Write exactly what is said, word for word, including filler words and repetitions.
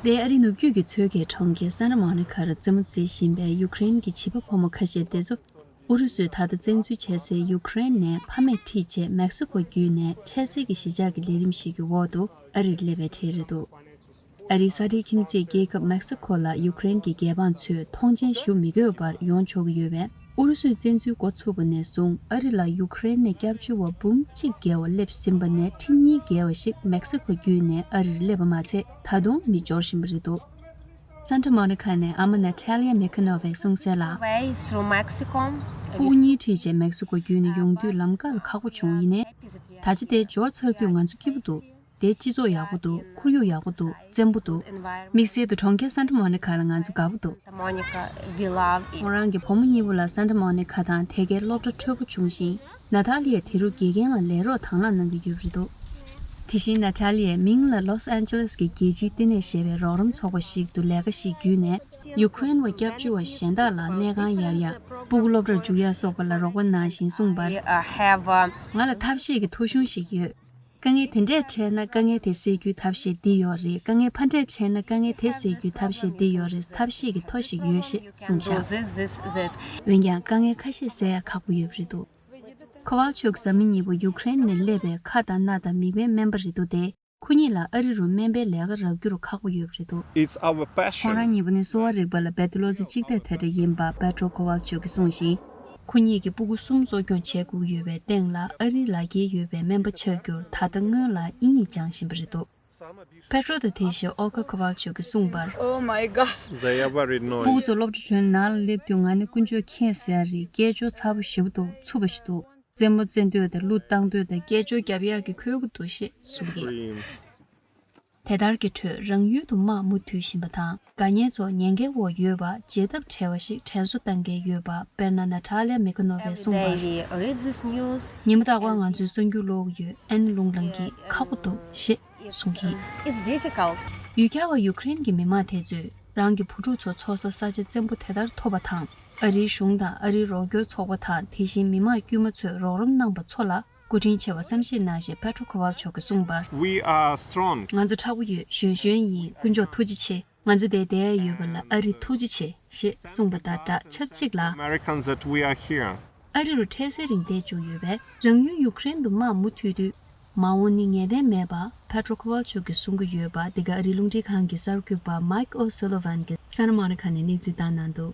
དེ་ཨ་རིའི་ནུབ་རྒྱུད་ཀྱི་མཚོ་ཁའི་གྲོང་ཁྱེར་སན་ཏ་མོ་ནི་ཁར་རྩེད་མོ་རྩེ་བཞིན་པའི་ཡུ་ཀེ་རེན་གྱི་བྱིས་པ་ཕོ་མོ་ཁ་ཤས་དེ་ཚོ། ཨུ་རུ་སུས་ད་ལྟ་བཙན་འཛུལ་བྱས་སའི་ཡུ་ཀེ་རེན་ནས་ཕ་མས་ཁྲིད་བྱས་མེག་སི་ཀོ་བརྒྱུད་ནས་འཕྲལ་སེལ་གྱི་གཞིས་ཆགས་ཀྱི་ལས་རིམ་ཞིག་གི་འོག་ཏུ་ཨ་རིར་སླེབས་པའི་གྲས་རེད་འདུག་ཨ་རིའི་ས་ཁྲའི་ཁྱིམ་མཚེས་རྒྱལ་ཁབ་མེག་སི་ཀོ་ལ་ཡུ་ཀེ་རེན་གྱི་རྒྱལ་འབངས་ཚོས་ཐོངས་མཆན་ཞུ་མི་དགོས་པར་ཡོང་ཆོག་གི་ཡོད་པས། ཨུ་རུ་སུས་བཙན་འཛུལ་འགོ་ཚུགས་པ་ནས་བཟུང་ཨ་རི་ལ་ཡུ་ཀེ་རེན་ནས་སྐྱབས་བཅོལ་བ་འབུམ་གཅིག་བརྒལ་བ་སླེབས་ཟིན་པ་ནས་ཁྲི་གཉིས་བརྒལ་བ་ཞིག་མེག་སི་ཀོ་བརྒྱུད་ནས་ཨ་རིར་སླེབས་པ་མ་ཚད་ད་དུང་མི་འབྱོར་བཞིན་པ་རེད་འདུག་སན་ཏ་མོ་ནི་ཁ་ནས་ཨ་མ་ན་ཐ་ལི་ཡ་མེ་ཁ་ནོ་ཝའི་གསུངས་གསལ་ལ། Way through Mexico. ཕྲུ་གུ་གཉིས་ཁྲིད་བྱས་མེག་སི་ཀོ་བརྒྱུད་ནས་ཡོང་དུས་ལམ་ཁ་ལ་ཁག་པོ་བྱུང་། ཡིན་ནའི། ད་ཆ་དེ་འབྱོར་ཚར་དུས་ང་ཚོ་སྐྱིད་པོ་འདུག་དེ་སྤྱི་ཚོགས་ཡག་པོ་འདུག་ཁོར་ཡུག་ཡག་པོ་འདུག་བཙན་པོ་འདུག་དམིགས་བསལ་དུ་གྲོང་ཁྱེར་སན་ཏ་མོ་ནི་ཁ་ལ་ང་ཚོ་དགའ་པོ་འདུག Monica, we love it. ཁོང་རང་གི་བུ་མོ་གཉིས་པོ་ལ་སན་ཏ་མོ་ནི་ཁ་དང་དེ་གའི་སློབ་གྲྭ་འཕྲོད་པོ་བྱུང་ཞིང་། ན་ཐཱ་ལི་ཡ་དེ་རུ་དགེ་རྒན་ལ་ལས་རོགས་དང་བླངས་གནང་གི་ཡོད་པ་རེད་འདུག་དེ་བཞིན་ན་ཐཱ་ལི་ཡའི་མིང་ལ་ལོས་ཨན་ཇེ་ལེས་ཀྱི་རྒྱལ་སྤྱིའི་བསྟི་གནས་ཞེས་པའི་རོགས་རམ་ཚོགས་པ་ཞིག་ཏུ་ལས་ཀ་ཞིག་བརྒྱུད་ནས། ཡུ་ཀེ་རེན་བ་སྐྱབས་བཅོལ་བ་གཞན་དག་ལ་གནས་ཁང་གཡར་ཡག་སྤུ་གུ་སློབ་གྲྭར་འཇུག་ཡག་སོགས་པ་ལ་རོགས་པ་གནང་བཞིན་གསུངས་པར། I have, uh, ང་ལ་ཐབས་ཤེས་ཀྱི་ཐོ་གཞུང་ཞིག་ཡོད། དཀའ་ངལ་དེ་འདྲས་འཕྲད་ན་དཀའ་ངལ་དེ་སེལ་རྒྱུའི་ཐབས་ཤེས་འདི་ཡོད་རེད། དཀའ་ངལ་ཕ་འདྲས་འཕྲད་ན་དཀའ་ངལ་དེ་སེལ་རྒྱུའི་ཐབས་ཤེས་འདི་ཡོད་རེད། ཐབས་ཤེས་ཀྱི་ཐོ་ཞིག་ཡོད་ཞེས་གསུངས་བཞག This, this, this. འོན་ཀྱང་དཀའ་ངལ་ཁ་ཤས་སེལ་ཡག་ཁག་པོ་ཡོད་པ་རེད་འདུག་ཁོ་ཝལ་ཆུག་བཟའ་མི་གཉིས་པོ་ཡུ་ཀེ་རེན་ནས་སླེབས་པའི་ཁ་དང་སྣ་དང་མིད་པའི་སྨན་པ་རེད་འདུག་སྟེ། ཁོ་གཉིས་ལ་ཨ་རི་རུ་སྨན་པའི་ལས་ཀ་རག་རྒྱུར་ཁག་པོ་ཡོད་པ་རེད་འདུག It's our passion. ཁོང་རང་གཉིས་པོ་ནི་གསོ་བ་རིག་པ་ལ་འབད་བརྩོན་གཅིག་སྟེ་དེ་འདྲ་ཡིན་པ་པེ་ཏྲོ་ཁོ་ཝལ་ཆུག་གིས་གསུངས་ཤིང་། ཁོ་གཉིས་ཀྱིས་སྤུ་གུ་གསུམ་གསོ་སྐྱོང་བྱེད་དགོས་ཡོད་པའི་སྟེང་ལ་ཨ་རིའི་ལག་འཁྱེར་ཡོད་པའི་སྨན་པ་ཆགས་རྒྱུར་ད་ལྟ་སྔོན་ལ་དབྱིན་ཡིག་སྦྱང་བཞིན་པ་རེད་འདུག་པེ་ཏྲོ་དང་དེ་བཞིན་ཨོ་ཁ་ཁོ་ཝལ་ཆུག་གིས་གསུངས་པར། Oh my gosh. They are very annoying. སྤུ་གུ་ཚོ་སློབ་གྲྭ་གཞོན་ནང་ལ་སླེབས་དུས་ང་ནི་དཀོན་མཆོག་མཁྱེན་ཟེར་ཡ་རེད། སྐད་ཅོར་ཚ་པོ་ཞེ་པོ་འདུག་འཚུབ་པོ་ཞིག་འདུག་རྩེད་མོ་རྩེ་འདོད་དང་གླུ་བཏང་འདོད་དང་སྐད་ཅོར་རྒྱབ་ཡག་གི་ཁོལ་གྱི་འདུག་ཞེས་གསུང་གི། Scream. དེ་ལྟར་གྱི་ཁྲོད་རང་ཡུལ་དུ་དམག་མུ་མཐུད་བཞིན་པ་དང་དགའ་ཉེ་ཚོ་ཉེན་ཁའི་འོག་ཡོད་པ་བརྗེད་ཐབས་བྲལ་བ་ཞིག་དྲན་གསོ་བཏང་མཁན་ཡོད་པ་དཔེར་ན་ན་ཐཱ་ལི་ཡ་མེ་ཁ་ནོ་ཝས་གསུངས་པར། Every day we read this news. ཉི་མ་རྟག་པར་ང་ཚོས་གསར་འགྱུར་ཀློག་གི་ཡོད། ཨན་ལུང་ལང་གིས་ཁག་པོ་འདུག་ཞེས་གསུང་གི། It's difficult. ཡུལ་གྱར་བ་ཡུ་ཀེ་རེན་གྱི་མི་མང་དེ་ཚོས་རང་གི་བུ་ཕྲུག་ཚོ་འཚོ་ས་ས་ཆ་བཙན་པོ་དེ་ལྟར་ཐོབ་པ་དང་། ཨ་རིའི་གཞུང་དང་ཨ་རིའི་རོགས་སྐྱོར་ཚོགས་པ་དང་དེ་བཞིན་མི་མང་དཀྱུས་མ་ཚོས་རོགས་རམ་གནང་པ་ཚོ་ལ་སྐུ་དྲིན་ཆེ་བ་བསམ་ཤེས་གནང་ཞེས་པེ་ཏྲོ་ཁོ་ཝལ་ཆུག་གིས་གསུངས་པར། We are strong. ང་ཚོ་མཁྲེགས་པོ་ཡོད། གཞོན་གཞོན་ཡིན། དཀོན་མཆོག་ཐུགས་རྗེ་ཆེ། ང་ཚོ་འདིར་བསྡད་ཡོད་པ་ལ་ཨ་རི་ཐུགས་རྗེ་ཆེ་ཞེས་གསུངས་པ་དང་སྦྲགས་ཆབས་ཅིག་ལ། Americans that we are here. ཨ་རི་རུ་འཕྲལ་སེལ་རིང་བསྡད་བཅུག་ཡོད་པས་རང་ཡུལ་ཡུ་ཀེ་རེན་དུ་དམག་མུ་མཐུད་དུས། མ་འོངས་ནི་ངེས་གཏན་མེད་པ་པེ་ཏྲོ་ཁོ་ཝལ་ཆུག་གིས་གསུང་གི་ཡོད་པ་འདི་ག་ཨ་རིའི་རླུང་འཕྲིན་ཁང་གི་གསར་འགོད་པ་མཱིག་ཨོ་སུ་ལི་ཝན་གྱིས་སན་ཏ་མོ་ནི་ཁ་ནས་གནས་ཚུལ་བཏང་གནང་འདུག